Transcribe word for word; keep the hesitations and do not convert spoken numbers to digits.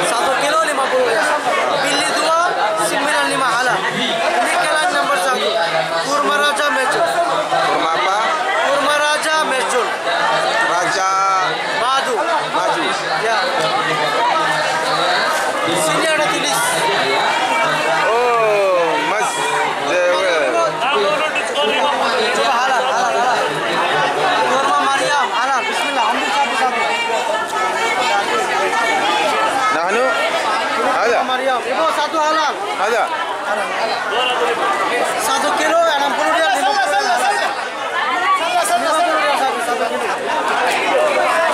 Satu kilo lima puluh. Pilih dua, sembilan lima halal. Ini kelas nomor satu. Kurma Raja Mercun. Kurma apa? Kurma Raja Mercun. Raja Madu. Madu. Ya. Sini ada tulis. Oh, Mas Jewel. Coba halal, halal, halal. Kurma Mariam, halal. Bismillah, ambil satu-satu. Nahnu? Halal. Kurma Mariam. Ibu, satu halal. Halal. Satu kilo, enam puluh rial, lima puluh rial. Lima puluh rial satu, satu kilo.